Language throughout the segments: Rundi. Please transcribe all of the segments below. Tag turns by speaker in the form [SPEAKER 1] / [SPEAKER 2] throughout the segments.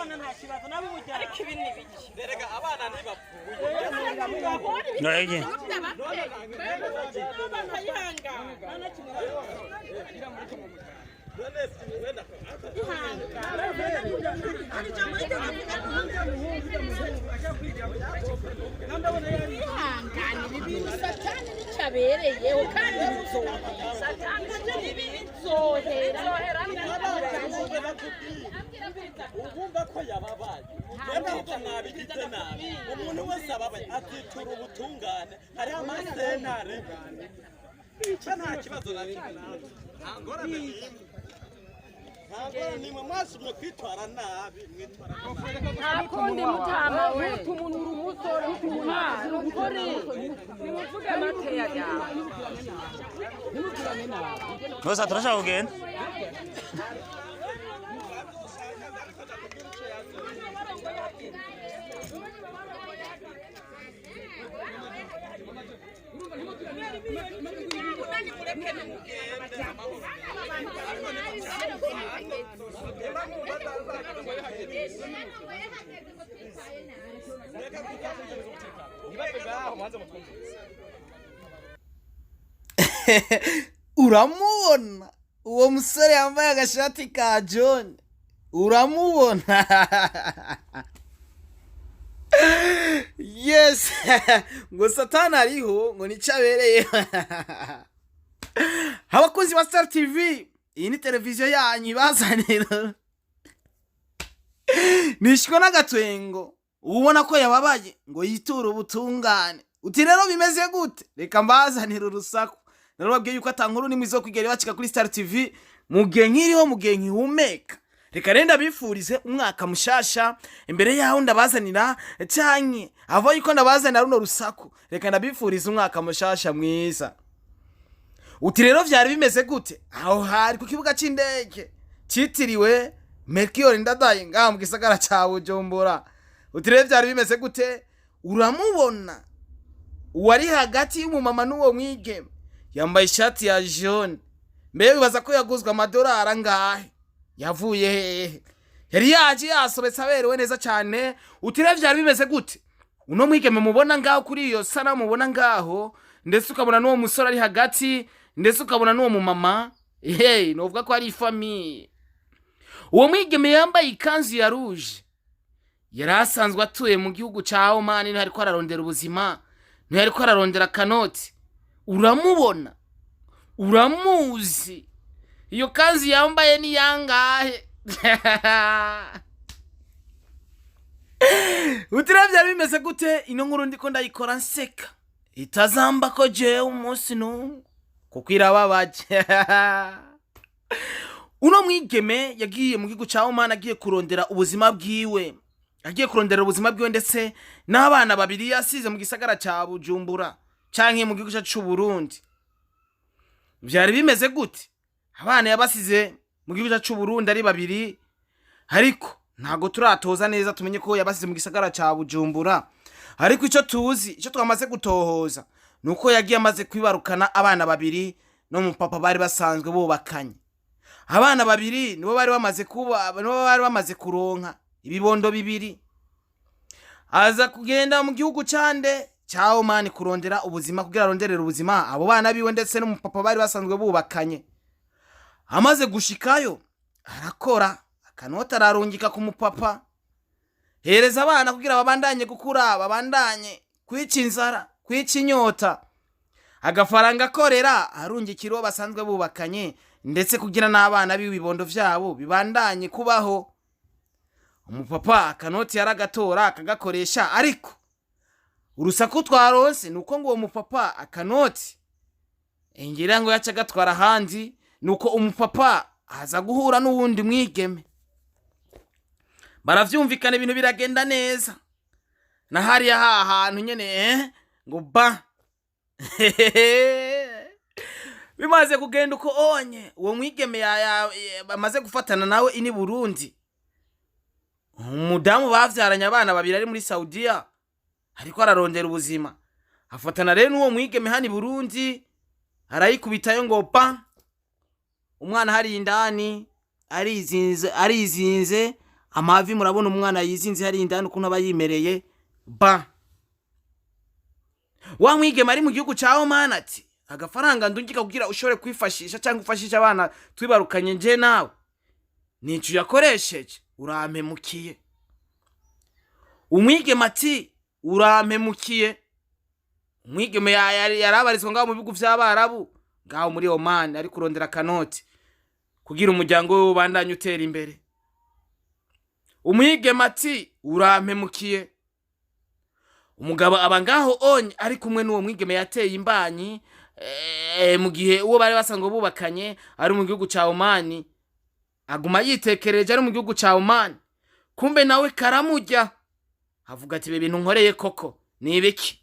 [SPEAKER 1] Abana nta kibazo nabo umuryango.
[SPEAKER 2] Ariko ibi ni biki?
[SPEAKER 3] Erega abana ntibapfuye.
[SPEAKER 4] Nege.
[SPEAKER 2] Bakayihangana.
[SPEAKER 3] None wenda
[SPEAKER 2] Ihangane, ibi bintu Satani nicabereyeho kandi bizohera. Satani bizohera.
[SPEAKER 3] Ubumva ko yababaye, mwebwe ahubwo mwabigize nabi. Umuntu wese ababaye akitura ubutungane, hariho amasentare. Cyo nta kibazo na kimwe, nta ngorane n'imwe, nta ngorane n'imwe. Mwasumye kwitwara nabi, mwitwara nabi.
[SPEAKER 2] Nta kundi mutama we. Ntumunura umusore, ntukore. Nimuvuge makeya yawe.
[SPEAKER 4] Bose turashaka kugenda.
[SPEAKER 5] Uramubona uwo musore yambaye agashati ka John, uramubona? Yes, ngo Satani ariho, ngo nicyo abereye. Abakunzi ba Star TV, iyi ni televiziyo yanyu ibazanira nishwe n'agatwengo. Ubona ko yababaye ngo yiture ubutungane. Uti rero bimeze gute? Reka mbazanire urusaku. Narababwiye yuko atankuru nimwe zo kwigera ibacika kuri Star TV mu gihe nkiriho, mu gihe nkihumeka. Reka rero ndabifurize umwaka mushasha. Imbere yaho ndabazanira canke avo yuko ndabazanira runo rusaku, reka ndabifurize umwaka mushasha mwiza. Uti rero vyari bimeze gute? Aho hari ku kibuga c'indege citiriwe Melchior Ndadaye ngaha mu gisagara ca Bujumbura. Uti rero vyari bimeze gute? Uramubona uwari hagati y'umumama n'uwo mwigeme yambaye ishati ya jaune? Mbere wibaza ko yaguzwe amadolari angahe? Yavuye hehe? Yari yaje yasobetse, aberewe neza cyane. Uti rero vyari bimeze gute? Uno mwigeme mubona ngaho kuri iyo sanamu mubona ngaho, ndetse ukabona n'uwo musore ari hagati, ndetse ukabona n'uwo mumama, hey, novuga ko ari ifamille. Uwo mwigeme yambaye ikanzu ya rouge yari asanzwe atuye mu gihugu ca Oman, niho ariko ararondera ubuzima, niho ariko ararondera akanoti. Uramubona? Uramuzi? Iyo kanzu yambaye ni yangahe? Utira byari bimeze gute? Ino nkuru ndiko ndayikora nseka, itazamba ko jewe umunsi n'umwe, kuko irababaje. Uno mwigeme yagiye mu gihugu ca Oman agiye kurondera ubuzima bwiwe, agiye kurondera ubuzima bwiwe ndetse n'abana babiri yasize mu gisagara ca Bujumbura canke mu gihugu cacu c'Uburundi. Vyari bimeze gute? Abana yabasize mu gihugu cacu c'Uburundi ari babiri, ariko ntago turatoza neza tumenye ko yabasize mu gisagara ca Bujumbura. Ariko ico tuzi, ico twamaze gutohoza, nuko yagiye amaze kwibarukana abana babiri no mu papa bari basanzwe bubakanye. Abana babiri nibo bari bamaze kuba, nibo bari bamaze kuronka ibibondo bibiri. Aza kugenda mu gihugu cande ca Oman kurondera ubuzima, kugira aronderere ubuzima abo bana biwe ndetse n'umupapa bari basanzwe bubakanye. Amaze gushikayo arakora akanota, ararungika ku mupapa, hereza abana kugira babandanye gukura, babandanye kwica inzara, kwica inyota. Agafaranga akorera arungikira uwo basanzwe bubakanye, ndetse kugira n'abana biwe ibibondo vyabo bibandanye kubaho. Umupapa akanoti yaragatora akagakoresha, ariko urusaku twaronse nuko ngo uwo mupapa akanoti ngira ngo yaca agatwara ahandi. Nuko umupapa aza guhura n'uwundi mwigeme, baravyumvikana, ibintu biragenda neza. Na hariya ha hantu nyene, ngo ba bimaze kugenda uko onye, uwo mwigeme bamaze gufatana nawe ini Burundi, umudamu bavyaranye abana babiri ari muri Saudiya ariko ararondera ubuzima, afatana rero n'uwo mwigeme hano i Burundi, arayikubitayo ngo pa. Umwana hari indani arizinze, arizinze. Amavi murabona umwana yizinze hari indani ukuntu aba yimereye. Ba wa mwigeme ari mu gihugu ca Oman ati: "Agafaranga ndungika kugira ushobore kwifashisha cyangwa ufashisha abana twibarukanye nje nawe, nico yakoresheje, urampemukiye." Umwigeme ati: "Urampemukiye." Umwigeme yarabarizwa ngaho mu bihugu vy'Abarabu, ngaho muri Oman, ari kurondera akanoti kugira umuryango we ubandanye utera imbere. Umwigeme ati: "Urampemukiye." Umugabo aba ngaho onye ari kumwe n'uwo mwigeme yateye imbanyi, mu gihe uwo bari basanzwe bubakanye ari mu gihugu ca Omani. Aguma yitekereje ari mu gihugu ca Omani, kumbe nawe karamurya, avuga ati: "Ibi bintu nkoreye koko ni ibiki?"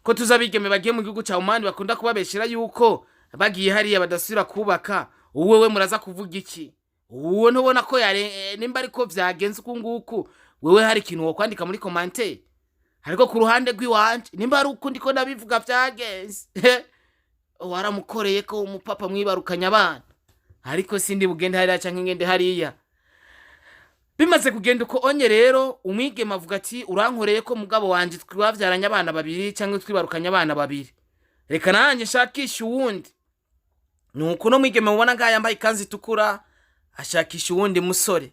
[SPEAKER 5] Ko tuzi abigeme bagiye mu gihugu ca Omani bakunda kubabeshera yuko bagiye hariya badasubira kubaka, uwewe muraza kuvuga iki? Uwo ntubona ko yare nimba ariko vyagenze uku nguku, wewe hari ikintu wokwandika muri commentaire. Ariko ku ruhande rw'iwanje, nimba ari uko ndiko ndabivuga vyagenze, waramukoreye ko umupapa mwibarukanye abana. Ariko sindi bugende hariya canke ngende hariya. Bimaze kugenda uko onye rero, umwigeme avuga ati: "Urankoreye ko mugabo wanje twavyaranye abana babiri cyangwa twibarukanye abana babiri, reka nanjye nshakishe uwundi." Nuko uno mwigeme mubona ngaha yambaye ikanzu itukura ashakisha uwundi musore,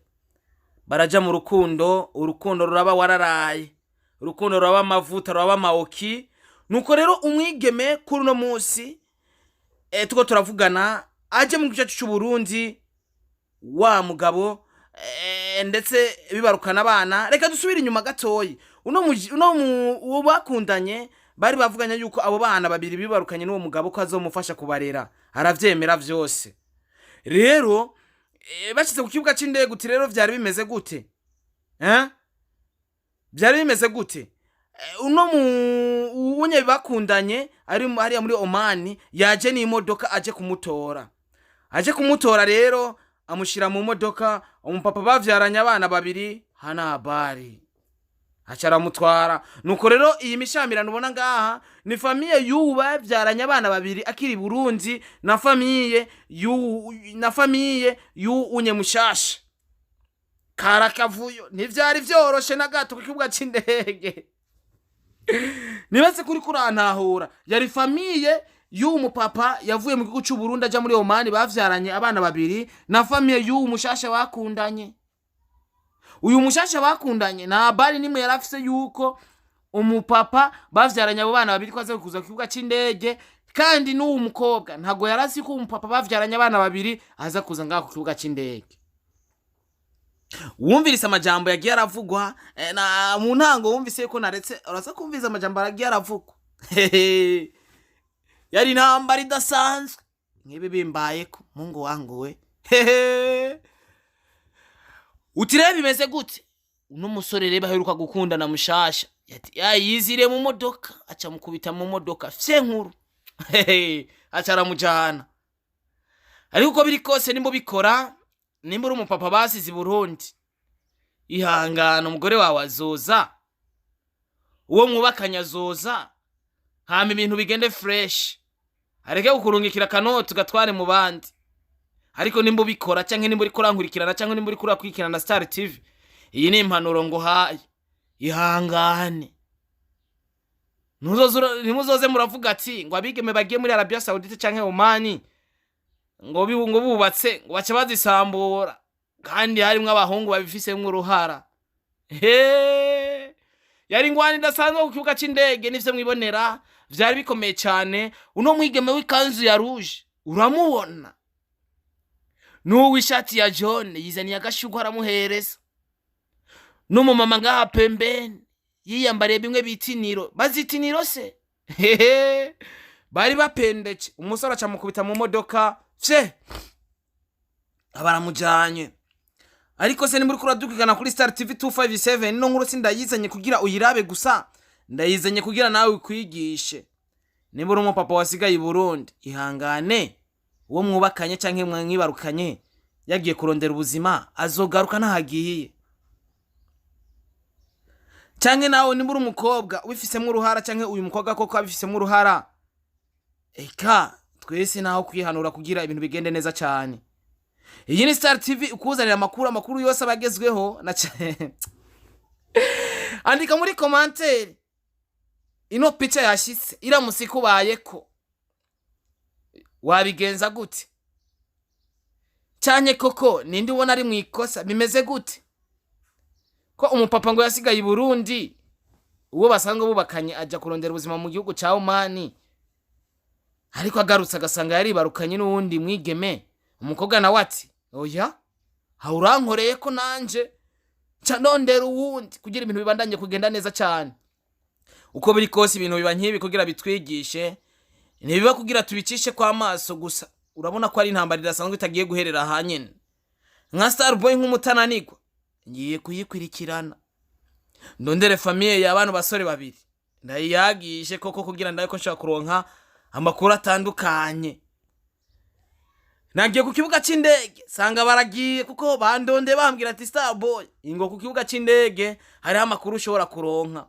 [SPEAKER 5] baraja mu rukundo. Urukundo ruraba wararaye, urukundo ruraba amavuta, ruraba amaoki. Nuko rero umwigeme kuri uno munsi tuko turavugana aje mu gice cy'u Burundi, wa mugabo ndetse bibarukana abana. Reka dusubire inyuma gatoyi. Uno uwo bakundanye bari bavuganye yuko abo bana babiri bibarukanye n'uwo mugabo ko azomufasha kubarera, aravyemera vyose. Rero bashyize ku kibuga c'indege, uti rero vyari bimeze gute? Vyari bimeze gute? Uno mu unye bakundanye ari hariya muri Omani yaje n'imodoka aje kumutora. Aje kumutora rero amushyira mu modoka. Umupapa bavyaranye abana babiri hana habari, aca aramutwara. Nuko rero iyi mishamirano ubona ngaha ni famille y'ubu bavyaranye abana babiri akiri Burundi na famille y'unye mushasha. Karakavuyo, ntivyari vyoroshe na gato ku kibuga c'indege. Nibaze kuri kurantahura. Yari famille y'uwo mupapa yavuye mu gihugu c'u Burundi aja muri Omani bavyaranye abana babiri, na famille y'uwo mushasha bakundanye. Uyu mushasha bakundanye nta bari nimwe yari afise yuko umupapa bavyaranye abo bana babiri ko aza kuza ku kibuga c'indege, kandi n'uwo mukobwa ntabwo yari azi ko umupapa bavyaranye abana babiri aza kuza ngaho ku kibuga c'indege. Wumvise amajambo yagiye aravugwa na mu ntango, wumvise ko naretse uraza kumvise amajambo yagiye aravugwa. Yari intambara idasanzwe. Nk'ibi bimbayeko, Mungu wangu we! Uti rero bimeze gute? Uno musore rero aheruka gukundana mushasha yayizire mu modoka, aca mukubita mu modoka fye nkuru, aca aramujana. Ariko uko biri kose, nimba ubikora, nimba uri umupapa basize i Burundi, ihangana, umugore wawe azoza, uwo mwubakanye azoza, hama ibintu bigende fresh, areke kukurungikira akanoti ugatware mu bandi. Ariko nimba ubikora, canke nimba uriko urankurikirana, canke nimba uriko urakurikirana na Star TV, iyi ni impanuro nguhaye: ihangane. Ntimuzoze muravuga ati ngo abigeme bagiye muri Arabia Saudite canke Omani ngo bubatse ngo bace bazisambura, kandi harimwo abahungu babifisemwo uruhara. He, yari ingwani idasanzwe ku kibuga c'indege, nivyo mwibonera, vyari bikomeye cane. Uno mwigeme w'ikanzu ya rouge uramubona, n'uw'ishati ya jaune yizaniye agashurwe aramuhereza, n'umumama ngaha pembeni yiyambariye bimwe bita iniro, bazita iniro se. Hehe, bari bapendeke. Umusore aca mukubita mu modoka fye, abaramujanye. Ariko se nimba uriko uradukikana kuri Star TV 257, ino nkuru sindayizanye kugira uyirabe gusa, ndayizanye kugira nawe ukwigishe. Nimba uri umupapa wasigaye i Burundi, ihangane, uwo mwubakanye canke mwibarukanye yagiye kurondera ubuzima, azogaruka ntahagiye. Canke nawe nimba uri umukobwa ubifisemwo uruhara, canke uyu mukobwa koko abifisemwo uruhara, eka twese naho kwihanura kugira ibintu bigende neza cyane. Iyi ni Star TV ukuzanira amakuru, amakuru yose aba agezweho. Na andika muri commentaire ino pica yashitse, iramutse ikubayeko wabigenza gute? Cyane koko ninde ubona ari mu ikosa? Bimeze gute ko umupapa ngo yasigaye i Burundi, uwo basanzwe bubakanye ajya kurondera ubuzima mu gihugu cya Omani, ariko agarutse agasanga yaribarukanye n'uwundi mwigeme? Umukobwa nawe ati: "Oya, ha urankoreye ko nanje nca ndondera uwundi kugira ibintu bibandanye kugenda neza cyane." Uko biri kose, ibintu biba nk'ibi kugira bitwigishe, ntibiba kugira tubicishe kw'amaso gusa. Urabona ko ari intambara idasanzwe itagiye guherera ahanyene. Nka Starboy, nk'umutananigwa, ngiye kuyikurikirana, ndondere famille ya bano basore babiri, ndayiyagishe koko kugira ndabe ko nshobora kuronka amakuru atandukanye. Nagiye ku kibuga c'indege sanga baragiye, kuko bandonde bambwira ati: "Starboy, ingo ku kibuga c'indege hariho amakuru ushobora kuronka."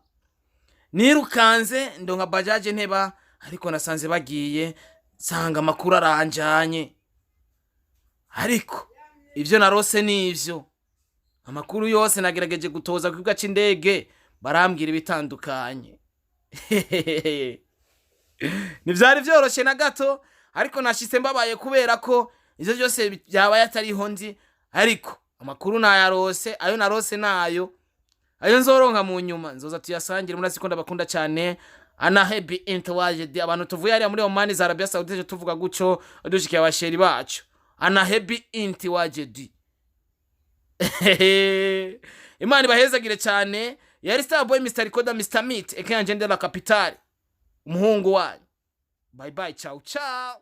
[SPEAKER 5] Nirukanze ndonka bajaje nteba, ariko nasanze bagiye, nsanga amakuru aranjanye. Ariko ivyo narose nivyo, amakuru yose nagerageje gutoza ku kibuga c'indege barambwira ibitandukanye. Ntivyari vyoroshe na gato, ariko nashitse mbabaye kubera ko ivyo byose byabaye atariho nzi. Ariko amakuru nayarose, ayo narose nayo, ayo nzoronka mu nyuma nzoza tuyasangire. Murazi ko ndabakunda cyane. Ana happy interwajed abantu tuvuye hariya muri Oman za Arabia Saudite, tuvuga guco dushikiye abasheri bacu. Ana happy interwajed, Imana ibahezagire cyane. Yari Starboy, Mr Recorder, Mr Meat, aka Njende la Capitale, umuhungu wanyu. Bye bye, ciao ciao.